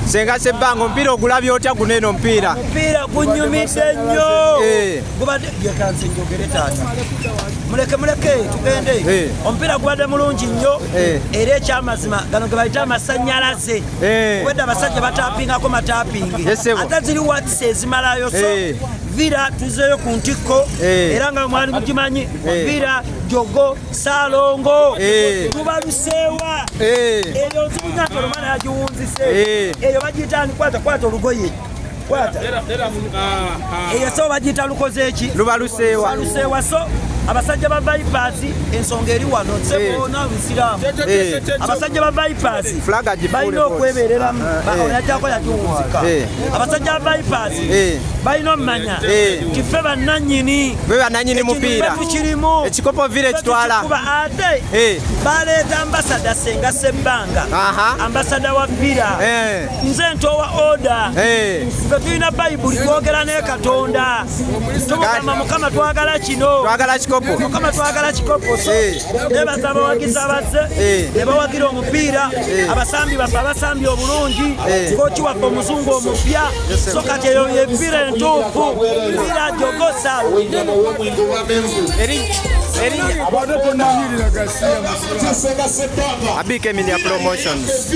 Senga Sebbanga omupiira ogulabye otya guno eno omupiira? Omupiira gunyumidde nnyo. Gubadde yekanze njogere taata. Muleke muleke tugende. Omupiira gubadde mulungi nnyo era ekyamazima gano ge bayita amasannyalaze. Obwedda abasajja batapingako matapingi. Ate ziri watts ezimalayo so Villa tuzeeyo ku ntikko era nga mwali mukimanyi Villa Jogo Salongo tubaluseewa eyo nzibu nnyo ate olumana yagiwunzise eyo bagiyita ani kwata kwata olugoye kwata eyo so bagiyita lukoze eki lubaluseewa lubaluseewa so abasajja ba Vipers ensonga eri wano tsebona Busiraamu abasajja ba Vipers balina okwebereramu yajjako yagiwunzika abasajja ba Vipers balina omumanya nti ffe bannannyini be bannannyini mupiira tukirimu ekikopo Villa ekitwala ate baleeta ambasada Senga Sebbanga ambasada wa Villa nze ntowa order ffe tulina Bayibuli twogera ne Katonda tumugamba Mukama twagala kino twagala kikopo Mukama twagala kikopo so nebaza abawagizi abazze ne bawagira omupiira abasambi baffe abasambi obulungi kooki waffe omuzungu omupya so kati eyo y'Villa entuufu Villa Jogo Salongo. Abike Media Promotions.